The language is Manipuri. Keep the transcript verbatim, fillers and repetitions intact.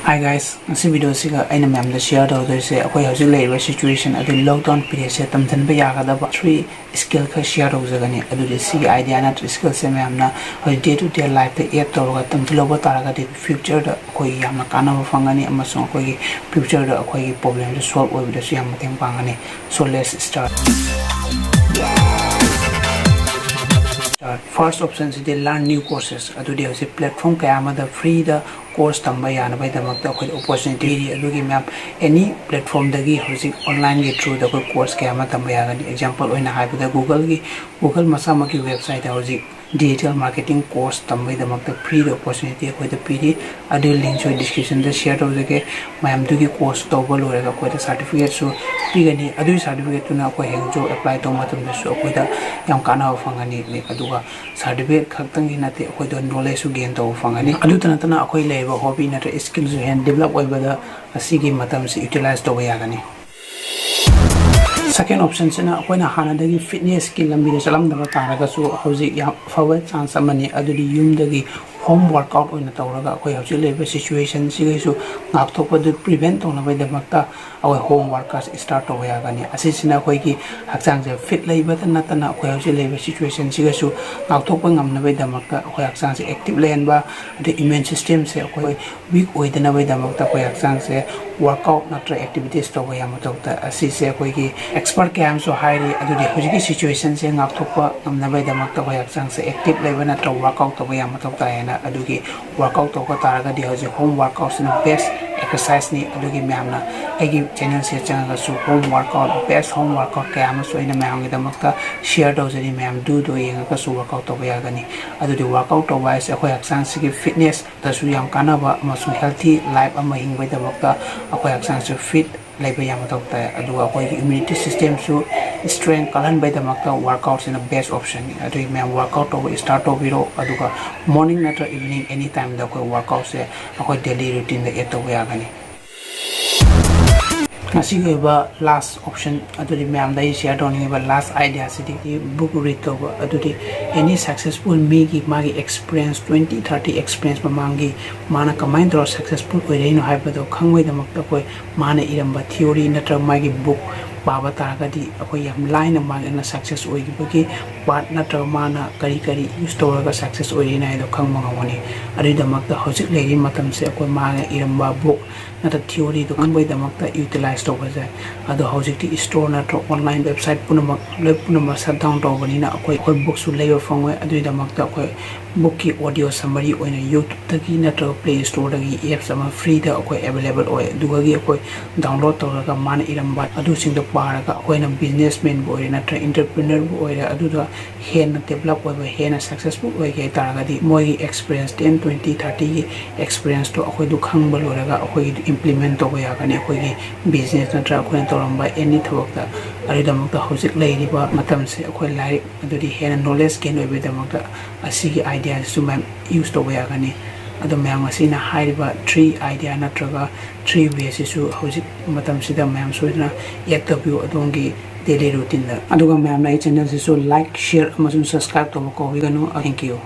Hi guys, ꯉꯁꯤ video ꯁꯤꯒ ꯑꯩꯅ ꯃꯌꯥꯝꯗ share ꯇꯧꯗꯣꯏꯁꯦ ꯑꯩꯈꯣꯏ ꯍꯧꯖꯤꯛ ꯂꯩꯔꯤꯕ situation ꯑꯗꯨ lockdown period ꯁꯦ ꯇꯝꯁꯤꯟꯕ ꯌꯥꯒꯗꯕ three skill ꯈꯔ share ꯇꯧꯖꯒꯅꯤ꯫ ꯑꯗꯨꯗꯤ ꯁꯤꯒꯤ idea ꯅꯠꯇ꯭ꯔ skill ꯁꯦ ꯃꯌꯥꯝꯅ ꯍꯧꯖꯤꯛ day to day life ꯇ add ꯇꯧꯔꯒ ꯇꯝꯁꯤꯜꯍꯧꯕ ꯇꯥꯔꯒꯗꯤ future ꯗ ꯑꯩꯈꯣꯏꯒꯤ ꯌꯥꯝꯅ ꯀꯥꯟꯅꯕ ꯐꯪꯒꯅꯤ ꯑꯃꯁꯨꯡ ꯑꯩꯈꯣꯏꯒꯤ future ꯗ ꯑꯩꯈꯣꯏꯒꯤ problem ꯁꯦ solve ꯑꯣꯏꯕꯗꯁꯨ ꯌꯥꯝ ꯃꯇꯦꯡ ꯄꯥꯡꯒꯅꯤ꯫ So let's start. First option CD learn new courses꯫ ꯑꯗꯨꯗꯤ ꯍꯧꯖꯤꯛ platform ꯀꯌꯥ ꯑꯃꯗ free ꯗ course ꯇꯝꯕ ꯌꯥꯅꯕꯒꯤꯗꯃꯛꯇ ꯑꯩꯈꯣꯏꯗ opportunity ꯄꯤꯔꯤ꯫ ꯑꯗꯨꯒꯤ ꯃꯌꯥꯝ any platform ꯗꯒꯤ ꯍꯧꯖꯤꯛ online ꯒꯤ through ꯗ ꯑꯩꯈꯣꯏ course ꯀꯌꯥ ꯑꯃ ꯇꯝꯕ ꯌꯥꯒꯅꯤ꯫ Example ꯑꯣꯏꯅ ꯍꯥꯏꯕꯗ Google ꯒꯤ, Google ꯃꯁꯥꯃꯛꯀꯤ website ꯇ ꯍꯧꯖꯤꯛ digital marketing course ꯇꯝꯕꯒꯤꯗꯃꯛꯇ free ꯗ opportunity ꯑꯩꯈꯣꯏꯗ ꯄꯤꯔꯤ꯫ ꯑꯗꯨꯒꯤ link ꯁꯨ description ꯗ share ꯇꯧꯖꯒꯦ꯫ ꯃꯌꯥꯝꯗꯨꯒꯤ course ꯇꯧꯕ ꯂꯣꯏꯔꯒ ꯑꯩꯈꯣꯏꯗ certificate ꯁꯨ ꯄꯤꯒꯅꯤ꯫ ꯑꯗꯨꯒꯤ certificate ꯇꯨꯅ ꯑꯩꯈꯣꯏ ꯍꯌꯦꯡ job apply ꯇꯧꯕ ꯃꯇꯝꯗꯁꯨ ꯑꯩꯈꯣꯏꯗ ꯌꯥꯝ ꯀꯥꯟꯅꯕ ꯐꯪꯒꯅꯤ꯫ ꯑꯗꯨꯒ certificate ꯈꯛꯇꯪꯒꯤ ꯅꯠꯇꯦ, ꯑꯩꯈꯣꯏꯗ knowledge ꯁꯨ gain ꯇꯧꯕ ꯐꯪꯒꯅꯤ꯫ ꯑꯗꯨꯇ ꯅꯠꯇꯅ ꯑꯩꯈꯣꯏ ꯂꯩꯔꯤꯕ hobby ꯅꯠꯇ꯭ꯔꯒ skill ꯁꯨ ꯍꯦꯟꯅ develop ꯑꯣꯏꯕꯗ ꯑꯁꯤꯒꯤ ꯃꯇꯝꯁꯤ utilize ꯇꯧꯕ ꯌꯥꯒꯅꯤ꯫ Second option ꯁꯤꯅ ꯑꯩꯈꯣꯏꯅ ꯍꯥꯟꯅꯗꯒꯤ fitness ꯀꯤ ꯂꯝꯕꯤꯗ ꯆꯠꯂꯝꯗꯕ ꯇꯥꯔꯒꯁꯨ ꯍꯧꯖꯤꯛ ꯌꯥꯝ ꯐꯕ chance ꯑꯃꯅꯤ꯫ ꯑꯗꯨꯗꯤ ꯌꯨꯝꯗꯒꯤ home workout ꯑꯣꯏꯅ ꯇꯧꯔꯒ ꯑꯩꯈꯣꯏ ꯍꯧꯖꯤꯛ ꯂꯩꯔꯤꯕ situation ꯁꯤꯒꯤꯁꯨ ꯉꯥꯛꯊꯣꯛꯄꯗꯨ prevent ꯇꯧꯅꯕꯒꯤꯗꯃꯛꯇ ꯑꯩꯈꯣꯏ home workout start ꯇꯧꯕ ꯌꯥꯒꯅꯤ꯫ ꯑꯁꯤꯁꯤꯅ ꯑꯩꯈꯣꯏꯒꯤ ꯍꯛꯆꯥꯡꯁꯦ fit ꯂꯩꯕꯇ ꯅꯠꯇꯅ ꯑꯩꯈꯣꯏ ꯍꯧꯖꯤꯛ ꯂꯩꯔꯤꯕ situation ꯁꯤꯒꯁꯨ ꯉꯥꯛꯊꯣꯛꯄ ꯉꯝꯅꯕꯒꯤꯗꯃꯛꯇ ꯑꯩꯈꯣꯏ ꯍꯛꯆꯥꯡꯁꯦ active ꯂꯩꯍꯟꯕ, ꯑꯗꯩ immune system ꯁꯦ ꯑꯩꯈꯣꯏ weak ꯑꯣꯏꯗꯅꯕꯒꯤꯗꯃꯛꯇ ꯑꯩꯈꯣꯏ ꯍꯛꯆꯥꯡꯁꯦ workout ꯅꯠꯇ꯭ꯔ activities ꯇꯧꯕ ꯌꯥꯝ ꯃꯊꯧ ꯇꯥꯏ꯫ ꯑꯁꯤꯁꯦ ꯑꯩꯈꯣꯏꯒꯤ expert ꯀꯌꯥ ꯑꯃꯁꯨ ꯍꯥꯏꯔꯤ꯫ ꯑꯗꯨꯗꯤ ꯍꯧꯖꯤꯛꯀꯤ situation ꯁꯦ ꯉꯥꯛꯊꯣꯛꯄ ꯉꯝꯅꯕꯒꯤꯗꯃꯛꯇ ꯑꯩꯈꯣꯏ ꯍꯛꯆꯥꯡꯁꯦ active ꯂꯩꯕ ꯅꯠꯇ꯭ꯔ workout ꯇꯧꯕ ꯌꯥꯝ ꯃꯊꯧ ꯇꯥꯏ ꯍꯥꯏꯅ꯫ ꯑꯗꯨꯒꯤ workout ꯇꯧꯕ ꯇꯥꯔꯒꯗꯤ ꯍꯧꯖꯤꯛ home workout ꯁꯤꯅ best exercise ꯅꯤ꯫ ꯑꯗꯨꯒꯤ ꯃꯌꯥꯝꯅ ꯑꯩꯒꯤ channel ꯁꯤꯗ ꯆꯪꯉꯒꯁꯨ home workout, best home workout ꯀꯌꯥ ꯑꯃꯁꯨ ꯑꯩꯅ ꯃꯌꯥꯝꯒꯤꯗꯃꯛꯇ share ꯇꯧꯖꯔꯤ꯫ ꯃꯌꯥꯝ do ꯗꯣ ꯌꯦꯡꯉꯒꯁꯨ workout ꯇꯧꯕ ꯌꯥꯒꯅꯤ꯫ ꯑꯗꯨꯗꯤ workout ꯇꯧꯕ ꯍꯥꯏꯁꯦ ꯑꯩꯈꯣꯏ ꯍꯛꯆꯥꯡꯁꯤꯒꯤ fitness ꯇꯁꯨ ꯌꯥꯝ ꯀꯥꯟꯅꯕ ꯑꯃꯁꯨꯡ healthy life ꯑꯃ ꯍꯤꯡꯕꯒꯤꯗꯃꯛꯇ ꯑꯩꯈꯣꯏ ꯍꯛꯆꯥꯡꯁꯨ fit ꯂꯩꯕ ꯌꯥꯝ ꯃꯊꯧ ꯇꯥꯏ꯫ ꯑꯗꯨꯒ ꯑꯩꯈꯣꯏꯒꯤ immunity system ꯁꯨ strength ꯀꯜꯍꯟꯕꯒꯤꯗꯝꯇ workout ꯁꯤꯅ best option ꯅꯤ꯫ ꯑꯗꯨꯒꯤ ꯃꯌꯥꯝ workout ꯇꯧꯕ start ꯇꯧꯕꯤꯔꯣ꯫ ꯑꯗꯨꯒ morning ꯅꯠꯇ꯭ꯔ evening any time ꯗ ꯑꯩꯈꯣꯏ workout ꯁꯦ ꯑꯩꯈꯣꯏ daily routine ꯗ add ꯇꯧꯕ ꯌꯥꯒꯅꯤ꯫ ꯉꯁꯤꯒꯤ ꯑꯣꯏꯕ last option ꯑꯗꯨꯗꯤ ꯃꯌꯥꯝꯗ ꯑꯩ share ꯇꯧꯅꯤꯡꯉꯤꯕ last idea ꯁꯤꯗꯤ book read ꯇꯧꯕ꯫ ꯑꯗꯨꯗꯤ any successful ꯃꯤꯒꯤ ꯃꯥꯒꯤ experience, twenty thirty experience, ꯃꯃꯥꯡꯒꯤ ꯃꯥꯅ ꯀꯃꯥꯏꯅ ꯇꯧꯔ successful ꯑꯣꯏꯔꯛꯏꯅꯣ ꯍꯥꯏꯕꯗꯣ ꯈꯪꯕꯒꯤꯗꯃꯛꯇ ꯑꯩꯈꯣꯏ ꯃꯥꯅ ꯏꯔꯝꯕ theory ꯅꯠꯇ꯭ꯔꯒ ꯃꯥꯒꯤ book ꯄꯥꯕ ꯇꯥꯔꯒꯗꯤ ꯑꯩꯈꯣꯏ ꯌꯥꯝ ꯂꯥꯏꯅ ꯃꯥꯒꯤ success ꯑꯣꯏꯈꯤꯕꯒꯤ path ꯅꯠꯇ꯭ꯔꯒ ꯃꯥꯅ ꯀꯔꯤ ꯀꯔꯤ use ꯇꯧꯔꯒ success ꯑꯣꯏꯔꯤꯅꯣ ꯍꯥꯏꯗꯣ ꯈꯪꯕ ꯉꯝꯒꯅꯤ꯫ ꯑꯗꯨꯒꯤꯗꯃꯛꯇ ꯍꯧꯖꯤꯛ ꯂꯩꯔꯤꯕ ꯃꯇꯝꯁꯦ ꯑꯩꯈꯣꯏ ꯃꯥꯅ ꯏꯔꯝꯕ book ꯅꯠꯇ꯭ꯔ theory ꯗꯣ ꯈꯪꯕꯒꯤꯗꯃꯛꯇ utilize ꯇꯧꯕꯁꯦ꯫ ꯑꯗꯣ ꯍꯧꯖꯤꯛꯇꯤ store ꯅꯠꯇ꯭ꯔ online website ꯄꯨꯝꯅꯃꯛ ꯂꯣꯏ ꯄꯨꯝꯅꯃꯛ shut down ꯇꯧꯕꯅꯤꯅ ꯑꯩꯈꯣꯏ ꯑꯩꯈꯣꯏ book ꯁꯨ ꯂꯩꯕ ꯐꯪꯉꯣꯏ꯫ ꯑꯗꯨꯒꯤꯗꯃꯛꯇ ꯑꯩꯈꯣꯏ book ꯀꯤ audio summary ꯑꯣꯏꯅ YouTube ꯇꯒꯤ ꯅꯠꯇ꯭ꯔꯒ Play Store ꯗꯒꯤ apps ꯑꯃ free ꯗ ꯑꯩꯈꯣꯏ available ꯑꯣꯏ꯫ ꯑꯗꯨꯗꯒꯤ ꯑꯩꯈꯣꯏ download ꯇꯧꯔꯒ ꯃꯥꯅ ꯏꯔꯝꯕ ꯑꯗꯨꯁꯤꯡꯗꯣ ꯄꯥꯔꯒ ꯑꯩꯈꯣꯏꯅ businessman ꯕꯨ ꯑꯣꯏꯔꯦ ꯅꯠꯇ꯭ꯔ entrepreneur ꯕꯨ ꯑꯣꯏꯔꯦ, ꯑꯗꯨꯗ ꯍꯦꯟꯅ develop ꯑꯣꯏꯕ, ꯍꯦꯟꯅ successful ꯑꯣꯏꯒꯦ ꯍꯥꯏ ꯇꯥꯔꯒꯗꯤ ꯃꯣꯏꯒꯤ experience ten, twenty, thirty ꯒꯤ experience ꯇꯣ ꯑꯩꯈꯣꯏꯗꯨ ꯈꯪꯕ ꯂꯣꯏꯔꯒ ꯑꯩꯈꯣꯏꯒꯤꯗꯨ implement ꯇꯧꯕ ꯌꯥꯒꯅꯤ꯫ ꯑꯩꯈꯣꯏꯒꯤ business ꯅꯠꯇ꯭ꯔ ꯑꯩꯈꯣꯏꯅ ꯇꯧꯔꯝꯕ any ꯊꯕꯛꯇ꯫ ꯑꯗꯨꯒꯤꯗꯃꯛꯇ ꯍꯧꯖꯤꯛ ꯂꯩꯔꯤꯕ ꯃꯇꯝꯁꯦ ꯑꯩꯈꯣꯏ ꯂꯥꯏꯔꯤꯛ ꯑꯗꯨꯗꯤ ꯍꯦꯟꯅ knowledge gain ꯑꯣꯏꯕꯒꯤꯗamꯛꯇ ꯑꯁꯤꯒꯤ idea ꯁꯤꯁꯨ ꯃꯌꯥꯝ use ꯇꯧꯕ ꯌꯥꯒꯅꯤ꯫ ꯑꯗꯣ ꯃꯌꯥꯝ, ꯉꯁꯤꯅ ꯍꯥꯏꯔꯤꯕ three idea ꯅꯠꯇ꯭ꯔꯒ three way ꯁꯤꯁꯨ ꯍꯧꯖꯤꯛ ꯃꯇꯝꯁꯤꯗ ꯃꯌꯥꯝ ꯁꯣꯏꯗꯅ add ꯇꯧꯕꯤꯌꯨ ꯑꯗꯣꯝꯒꯤ daily routine ꯗ꯫ ꯑꯗꯨꯒ ꯃꯌꯥꯝꯅ ꯑꯩ channel ꯁꯤꯁꯨ like, share ꯑꯃꯁꯨꯡ subscribe ꯇꯧꯕ ꯀꯥꯎꯕꯤꯒꯅꯨ꯫ Thank you꯫